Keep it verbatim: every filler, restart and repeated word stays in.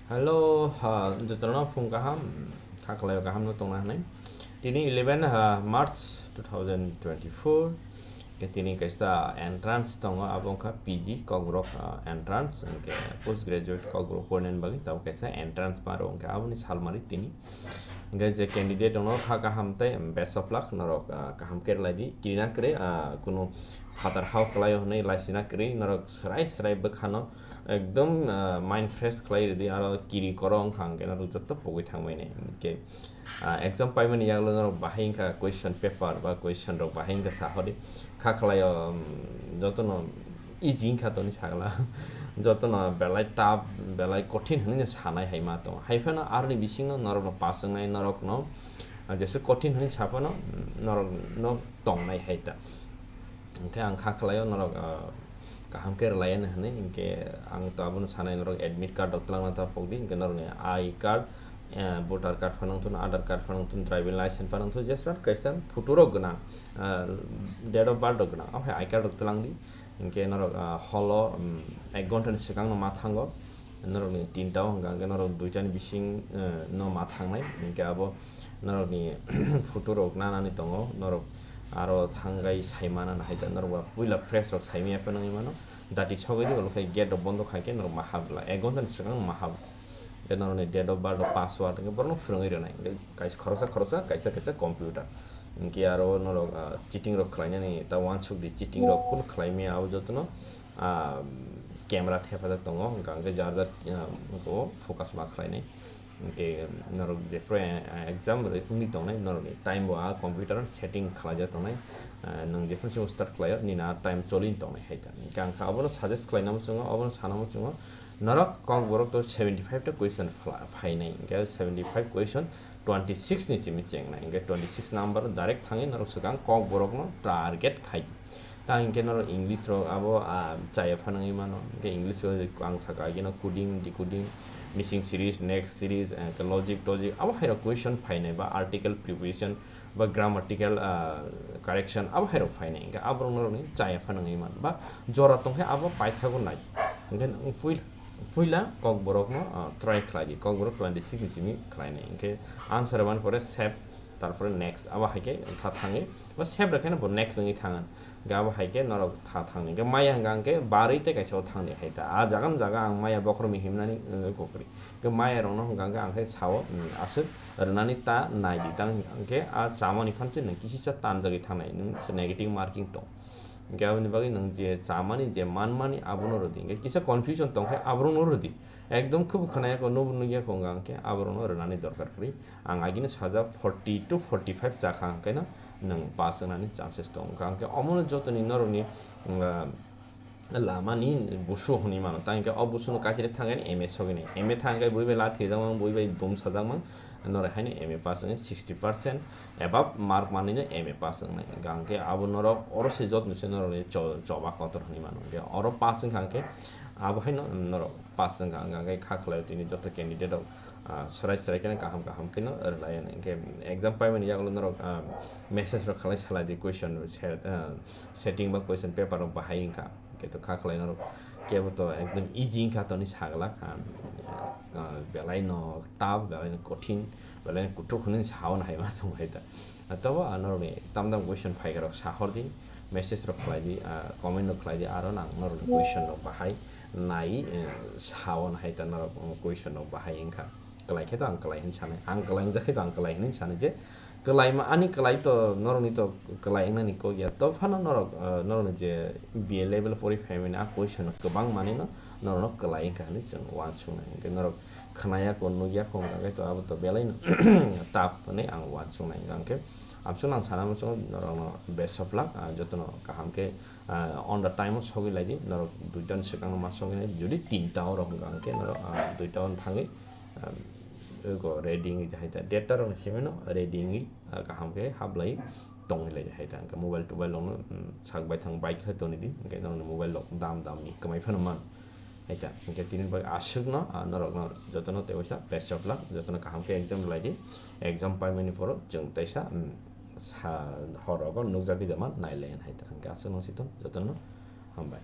Hello, ha, jotono phung kaham, kha khlaio kaham no tongna hwnwi. Tini eleven, ha, March two thousand twenty-four. Ke tini kaisa entrance tongo, abo wngkha P G Kokborok, ha, entrance, hwnkhe post graduate Kokborok pornani bagwi tabuk kaisa entrance maro, hwnkhe aboni salmari tini. Hwnkhe je candidate rokno kha kaham tei best of luck, norok, ah, kaham khe rwlai di, kirina kwrwi, ah, kunu phatar hao khlaio hwnwi laisina kwrwi, norok swrai swrai bwkhano ekdom, ah, mind fresh khlai rwdi, aro kiri koro wngkha hwnkhe norok joto pogwi thangmani. Hwnkhe, ah, exam paimani yagulo norok bahai wngkha question paper ba question rok bahai wngkha sahori, kha khlaio, um, jotono easy wngkha toni sagla. Jotono belai tough, belai kothin hwnwi no sanai hai ma tongo. Hai phano aroni bisingno norokno pass wngnai, norokno, ah, jesa kothin hwnwi saphano, mm, norokno tongnai hai ta. Hwnkhe ang kha khlaio norok, ah, kaham khe rwlai ani hwnwi, hwnkhe ang to abono sanai norok admit card rok twlangna ta pokdi, hwnkhe norokni I card, eh, voter card phano wngthun, Aadhaar card phano wngthun, driving license phano wngthun, jesra kaisa photo rok gwnang, ah, date of birth rok gwnang, o hai I card rok twlangdi. Hwnkhe norok, ah, holo, um, ek ghontani swkangno ma thango. Norokni tinta o hwnkha hwnkhe norok duitani bising, eh, no ma thangnai. Hwnkhe abo norokni photo rok nanani tongo. Norok aro thangwi saimana hai ta norok ba puila fresh rok saimaya phano wngwi mano. Dati sogwi di ulo khe gate rok bondo khai khe norok ma habla. Ek ghontani swkang ma hab. Hwnkhe norokni date of birth, password hwnkhe borokno phwrwngwi rwnai. Hwnkhe kaisa khoroksa khoroksa, kaisa kaisa computer. Hwnkhe aro norok, ah, cheating rok khlainani ta uansuk di, cheating rok kunu khlaimaya abo jotono, ah, camera thepajak tongo, hwnkha hwnkhe jar jar, ah, bo focus ma khlainai. Hwnkhe norok jephru, ah, exam rwi wngwi tongnai, norokni time bo ah computer setting khlaijak tongnai, ah, nwng jephru se start khlaio, nini ah time choli tongnai hai ta. Hwnkhe ang kha abono suggest khlaina muchungo, abono sana muchungo, norok Kokborok to seventy five ta question phla-, phainai, hwnkhe seventy five question twenty six ni simi chengnai, hwnkhe twenty six number direct thangwi norok swkang Kokborokno target khai. Ta hwnkhe norok English rok abo, ah, chaya phano wngwi mano, hwnkhe English rok ang saka agino coding, decoding, missing series, next series, eh, logic, togic, abo hai rok question phainai ba article preposition ba grammatical, ah, correction abo hai rok phainai, hwnkhe aborok norokni chaya phano wngwi mano ba jora tongkhe abo paithago nai. Hwnkhe nwng pui-, puila Kokborokno, ah, try khlai di, Kokborok twenty six ni simi khlainai, hwnkhe answer ban pore save, tarpore next, abo hai khe tha thangwi, ba save rwkhe no bo next wngwi thango, hwnkhe abo hai khe norok tha thangni, hwnkhe maya hwnkha hwnkhe barwi tei kaisa o thangni hai ta, ah, jaga no jaga ang maya bokhorok ni himnani, eh, kokri, hwnkhe maya rokno hwnkha hwnkhe ang khe sao, mm, aswk rwnani ta nai di, tang hwnkhe ah chamani phan se nwng kisisa tanjagwi thangnai, nwng se negative marking tong. Hwnkhe aboni bagwi nwng je chamani, je manmani, abono rwdi. Hwnkhe kisa confusion tongkhe aborokno rwdi. Ekdom khe bo khwnaya kho, nubo nukya kho, hwnkha hwnkhe aborokno rwnani dorkar kwrwi. Ang agini sajak forty to forty five chakha, hwnkhe no nwng pass wngnani chances tongo. Hwnkha hwnkhe omono jotoni norokni, ah, lamani busu hwnwi mano. Tang hwnkhe o busuno kaisa thangkhe M A sogwini. M A thangkhe bui bai lathi rijak mang, bui bai dum sajak mang. Norok haino M A pass wngwi sixty percent above mark manwi no M A pass wngnai. Hwnkha hwnkhe abo norok oro se jotoni se norokni cho-, choba kotor hwnwi mano. Hwnkhe oro pass wngkha hwnkhe abo haino norok pass wngkha. Hwnkha hwnkhe kha khlaio tini joto candidate rok, ah, swrai swrai kheno kaham kaham kheno rwlai anw. Hwnkhe exam paimani yagulo norok, ah, message rok khlai salai di question se-, ah, setting ba question paper rok bahai wngkha. Hwnkhe to kha khlai norok kebo to ekdom easy wngkha toni sagla, ah, ah, belai no tough, belai no kothin, belai no kuthuk hwnwi sao no hai ma tong hai ta. Ah, tobo, ah, norokni tam tam question phaikha rok sahor di, message rok khlai di, ah, comment rok khlai di, aro nang norokni question rok bahai nai, eh, sao no hai ta norok, mm, question rok bahai wngkha. Kwlai khe to ang kwlai hwnwi sanai, ang kwlai wngjak khe to ang kwlai hwnwi sanai je, kwlaima ani kwlai to norokni to kwlai wngnani kok ya, to phano norok, ah, norokni je B A level pori phaimani a question no kwbang manwi no norokno kwlai wngkha hwnwi chwng uansuknai. Hwnkhe norok khwnaya kho, nukya kho, hwnkha khe to abo to belai no tough hwnwi ang uansuknai. Hwnkha khe amsuk nang sana muchungo norokno best of luck, ah, jotono kaham khe, ah, on the time o sogwi lai di, norok duita ni swkang no ma sogwi nai, jodi tinta o rok hwnkha khe norok, ah, duita o thangwi, ah, ego ready wngwi hai ta, date rok ni simi no ready wngwi, ah, kaham khe hablai tongwi lai hai ta, hwnkhe mobile tobile rok no, um, sak bai thang bai khe tongwi di, hwnkhe norokni mobile rok dam dam ni kwmai phano man hai ta, hwnkhe tini bai aswk no, ah, norok no jotono tei waisa best of luck, jotono kaham khe exam lai di, exam paimani phoro chwng teisa, um, sa hor rogo nukjagwi jama nai lai hai ta, hwnkhe aswk no si thung jotono hambai.